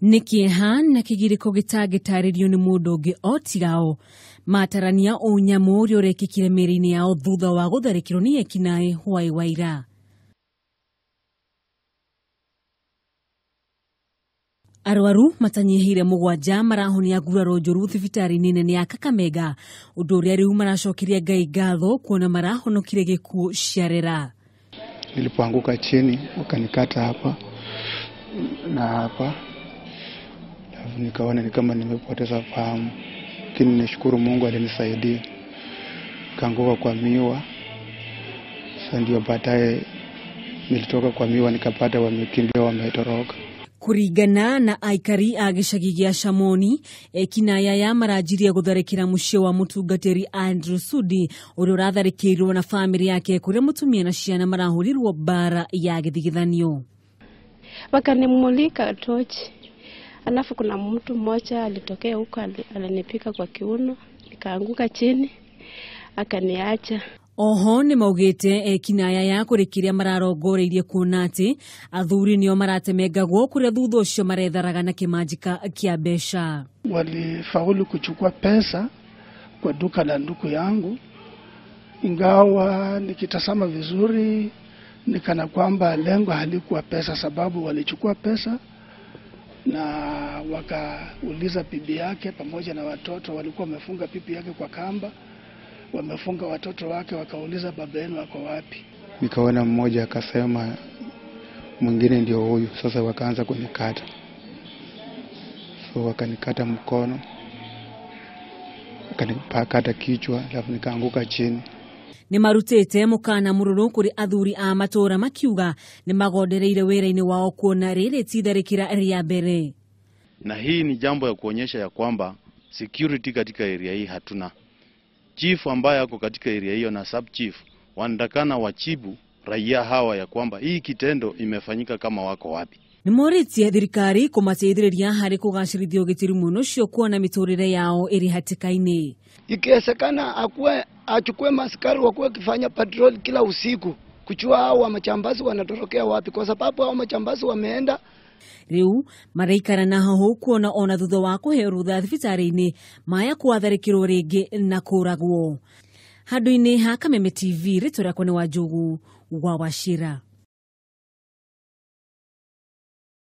Nĩ kĩeha na kĩgirĩko gĩtangĩtarĩrio nĩ mũndũ ũngĩ o tigao matarania ũnyamũ ũrĩa ũrekĩkire mĩĩrĩ-inĩ yao thutha wa gũtharĩkĩrwo nĩ ekinaĩ hwaĩ wa ira. Arwaru matanyihĩire 7 marahonia nguraro njũru thibitarĩ-inĩ nene ya Kakamega, ũndũ ũrĩa rĩu maracokeria Ngai ngatho kuona marahonokire gĩkuũ ciarera. Nilipoanguka chini wakanikata hapa na hapa, alafu nikaona ni kama nimepoteza fahamu, lakini nishukuru Mungu alinisaidia. Nikaanguka kwa miwa. Sasa ndio baadaye nilitoka kwa miwa nikapata wamekimbia, wametoroka. Kuringana na aikari a gĩcagi gĩa Shamoni, ekinaĩ aya maranjirie gũtharĩkĩra mũciĩ wa mũtungatĩri Andrew Sudi ũrĩa ũratharĩkĩirwo na bamĩrĩ yake kũrĩa mũtumia na ciana marahũrirwo mbara ya gĩthigithanio. Wakanimulika tochi, alafu kuna mtu mmoja alitokea huko, alinipika kwa kiuno, nikaanguka chini, akaniacha. Oho nĩ maugĩte ekinaĩ aya kũrĩ kĩrĩa mararongoreirie kuona atĩ athuri nĩo maratemengagwo kũrĩa thutha ũcio maretharaga na kĩmanjĩka kĩa mbeca. Walifaulu kuchukua pesa kwa duka la ndugu yangu, ingawa nikitazama vizuri nikana kwamba lengo halikuwa pesa, sababu walichukua pesa na wakauliza bibi yake pamoja na watoto. Walikuwa wamefunga bibi yake kwa kamba, wamefunga watoto wake, wakauliza baba yenu wako wapi. Nikaona mmoja akasema mwingine ndio huyu. Sasa wakaanza kunikata. So wakanikata mkono, wakanikata kichwa, alafu nikaanguka chini. Nĩ marutĩte mũkana mũrũrũ kũrĩ athuri a matũũra makiuga nĩ magondereire wĩra-inĩ wao kuona rĩrĩ ti itharĩkĩra rĩa mbere. Na hii ni jambo ya kuonyesha ya kwamba security katika area hii hatuna. Chief ambaye ako katika area hiyo na sub chief wanatakana wachibu raia hawa ya kwamba hii kitendo imefanyika kama wako wapi. Nĩ morĩtie thirikari kũmateithĩrĩria harĩ kũgacĩrithia ũgitĩri mwena ũcio kuona mĩtũrĩre yao ĩrĩ hatĩka-inĩ. Ikiwezekana achukue maskari wakuwe kifanya patrol kila usiku kuchua hao wa machambazi wanatorokea wapi, kwa sababu hao machambazi wameenda. Rĩu maraikara na hau kuona ona thutha wa kũheo rũtha thibitarĩ-inĩ maya kwatharĩkĩrwo rĩngĩ na kũragwo. Handũ-inĩ ha Kameme TV, rĩtwa rĩakwa nĩ Wanjũgũ wa Wachira.